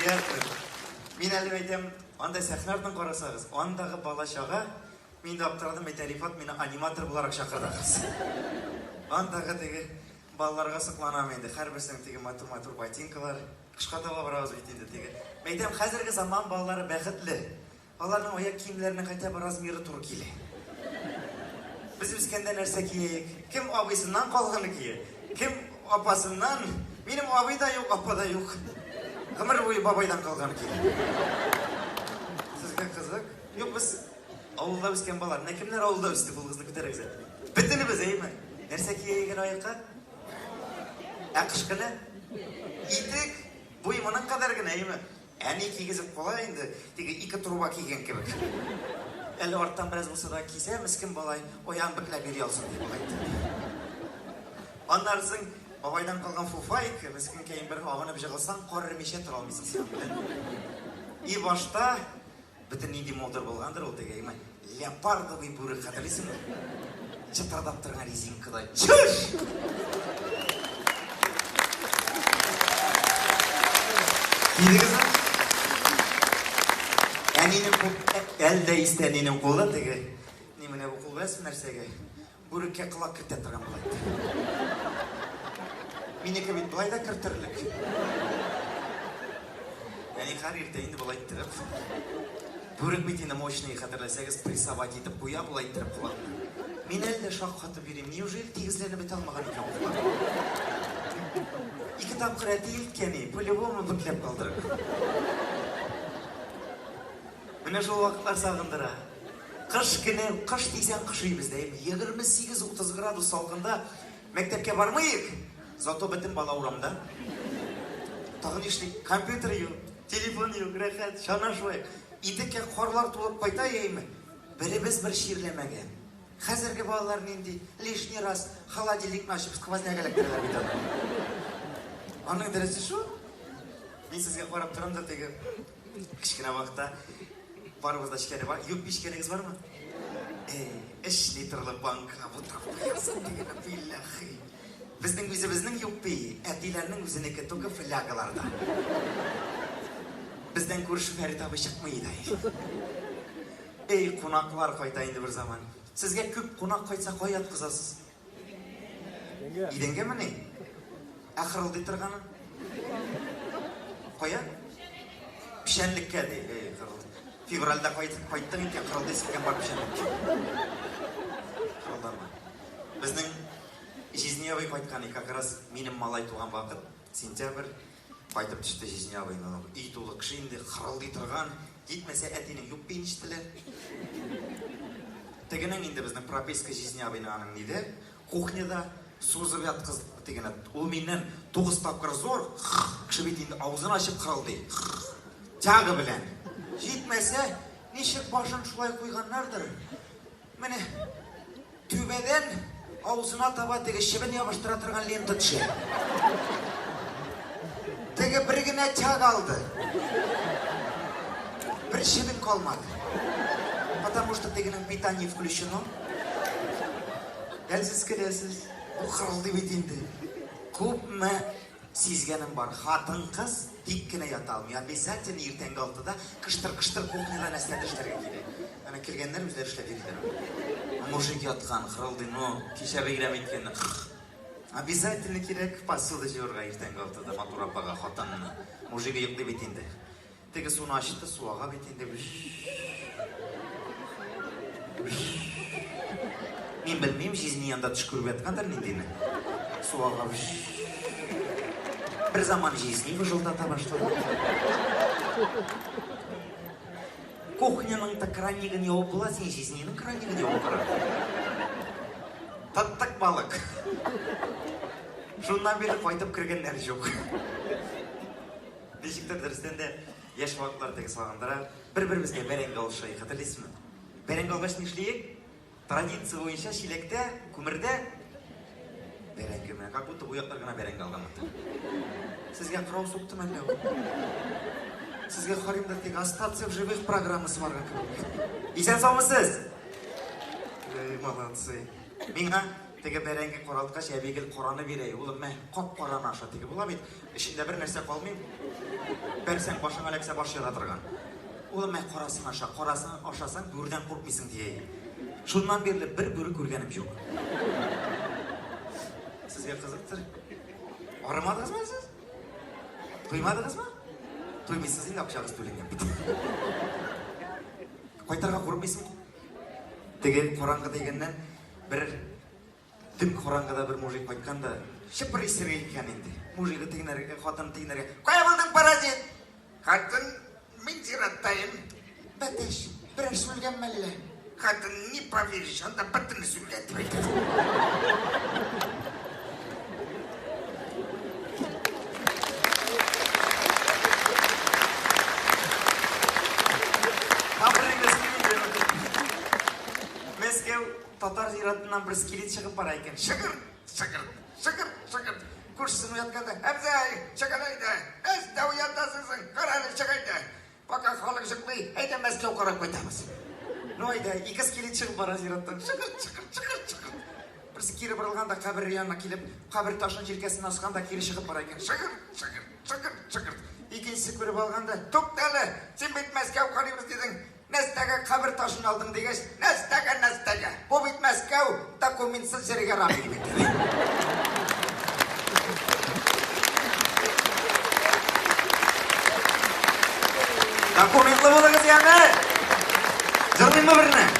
Приятно. Мин әле әйтәм, анда сәхнә артын карасагыз, андагы бала-чага, мин дә аптырадым, әйтә, Рифат мине аниматор буларак чакырды ахрысы. Андагы теге балаларга сокланам инде, һәрберсенең теге матур-матур ботинкалар. Кышка таба барабыз бит инде теге. Әйтәм, хәзерге заман балалары бәхетле. Аларның аяк киемнәренең хотя бы размеры туры килә. Без үскәндә нәрсә кияек? Кем абыйсыннан калганы кия? Кем апасыннан? Минем абый да юк, апа да юк. Гомер буе бабайдан калган кия. Сезгә кызык? Юк, без авылда үскән балалар. Менә кемнәр авылда үсте, кулыгызны күтәрегез әле. Бөтенебез, әйеме? Нәрсә кия икән аякка? Ә кыш көне? Итек, буй моның кадәр генә, әйеме? Әни кигезеп кала инде, теге ике труба кигән кебек. Әле арттан бераз булса да кисә, мескен балай, аягын бөкләп йөри алсын дип алай итеп. Аннары соң бабайдан калган фуфайка, мескенкәем бер агынып җыгылсаң, кар эремичә тора алмыйсың син аның белән. И башта Бөтен нинди мода булгандыр ул теге, әйме, леопардовый бүрек хәтерлисеңме? Чытырдап торган резинкадай. Чүш! Кидегезме? Әнинең кул, әле дә истә әнинең кулы теге. Ни менә бу кул беләсезме нәрсәгә? Бүреккә колак кертә торган була инде. Минеке бит болай да кертерлек. Әни һәр иртә инде болай иттереп. Бүрек бит инде мощный, хәтерләсәгез, прессовать итеп куя болай иттереп колакны. Мин әле дә шаккатып йөрим. Неужели тигезләнеп бетә алмаган икән бу колак? Ике тапкыр әти илткән, по-любому бөкләп калдырып. Менә шул вакытлар сагындыра. Кыш көне, кыш дисәң кыш өебездә, 28-30 градус салкында мәктәпкә бармыйк, зато бөтен бала урамда. Тагын нишлик? Компьютер юк, телефон юк, рәхәт, чана шуайык. Итеккә карлар тулып кайта яме. Беребез бер чирләмәгән. Хәзерге балалар нинди? Лишний раз холодильникны ачып сквозняк эләктерәләр бит аны. Аның дөресе шул. Мин сезгә карап торам да теге Кечкенә вакытта барыбыз да эчкәне бар. Юк, эчкәнегез бармы? Эй, өч литрлы банка бутап куясың дигән, билләхи. Безнең үзебезнең юк би, әтиләрнең үзенеке только флягаларда. Бездән күрше Фәрит абый чыкмый иде. Эй, кунаклар кайта инде бер заман. Сезгә күп кунак кайтса, кая яткызасыз? Идәнгәмени? Ә хырылдый торганы? Кая? Печәнлеккә ди. Эй, хырылдый. Февральдә кайтып кайттың икән, хырылдыйсың икән, бар печәнлеккә. Хырылдама. Безнең җизни абый кайткан, как раз минем малай туган вакыт, сентябрь. Кайтып төште җизни абый, ну, өй тулы кеше инде, хырылдый торган. Җитмәсә, әтинең юк эчтеләр. Тегенең инде безнең прописка җизни абыйның аның ниде, кухняда сузып яткыз тегене. Ул миннән 9 тапкыр зур, кеше бит инде авызын ачып хырылдый. Тяга белән. Җитмәсә, ничек башын шулай куйганнардыр. Менә түбәдән авызына таба теге чебен ябыштыра торган лента төшә. Теге бер генә тяг алды. Бер чебен калмады. Потому что тегенең питание включено. Әле сез көләсез. Бу хырылдый бит инде. Күпме Сизгәнем бар, хатын-кыз тик кенә ята алмый. Обязательно иртәнге алтыда кыштыр-кыштыр кухняда нәрсәдер эшләргә кирәк. Әнә кергәннәр үзләре эшләп йөриләр. Мужик яткан, хырылдый, ну, кичә бәйрәм иткәнне. Обязательно кирәк посуда җуарга иртәнге алтыда матур апага, хатынына. Мужигы йоклый бит инде. Теге суны ачты, су ага бит инде. Мин белмим, җизни янда төш күреп яткандыр ниндине. Су ага. Бер заман җизни выжылдата башлады. Кухняның та кранигын ябып була, син җизнинең кранигын ябып кара. Тоттык балык. Шуннан бирле кайтып кергәннәр юк. Ничектер дөрестән дә яшь вакытлар теге сагындыра. Бер-беребезгә бәрәңге алышайык, хәтерлисезме? Бәрәңге алгач нишлиек? Традиция буенча чиләктә, күмердә бәрәңге менә, как будто бу яклар гына бәрәңге алган монда. Сезгә кырау суктымы әллә ул? Сезгә карыйм да теге остаться в живых программасы барган кебек. Исән саумысыз? Эй, молодцы. Миңа. Теге бәрәңге каралткач, әби гел караны бирә. Улым, мә, кап-караны аша. Теге була бит, эчендә бер нәрсә калмый. Бәрсәң, башыңа эләксә, баш яра торган. Улым, мә, карасын аша. Карасын ашасаң, бүредән куркмыйсың, дия. Шуннан бирле бер бүре күргәнем юк. Сезгә кызыктыр. Арымадыгызмы сез? Туймадыгызмы? Туймыйсыз инде, акчагыз түләнгән бит. Кайтырга курыкмыйсың? Теге караңгы дигәннән бер төн караңгыда бер мужик кайткан да, шыпыр исерек икән инде. Мужигы тегенәргә, хатын тегенәргә. Кая булдың, паразит? Хатын, мин зираттаем. Бәтәч, берәр сүлгәнме әллә? Хатын, не поверишь, анда бөтенесе үлгән дип әйтә. Мәскәү татар зиратыннан бер скелет чыгып бара икән. Шыгырт, шыгырт, шыгырт, шыгырт. Күршесен уятканда, Әбзәй, чыгын әйдә, әз дә уятасың соң, кара әле, чык әйдә. Пока халык йоклый, әйдә Мәскәү карап кайтабыз. Ну әйдә, ике скелет чыгып бара зираттан. Шыгырт, шыгырт, шыгырт, шыгырт. Берсе кире борылган да кабер янына килеп, кабер ташын җилкәсенә аскан да кире чыгып бара икән. Шыгырт, шыгырт, шыгырт, шыгырт. Икенчесе күреп алган да, Тукта әле, син бит Мәскәү карыйбыз дидең. Нәстәгә кабер ташын алдың дигәч, Нәстәгә, нәстәгә. Бу бит Мәскәү, документсыз җиргә ярамый бит. Документлы булыгыз яме. Җырлыйммы берне?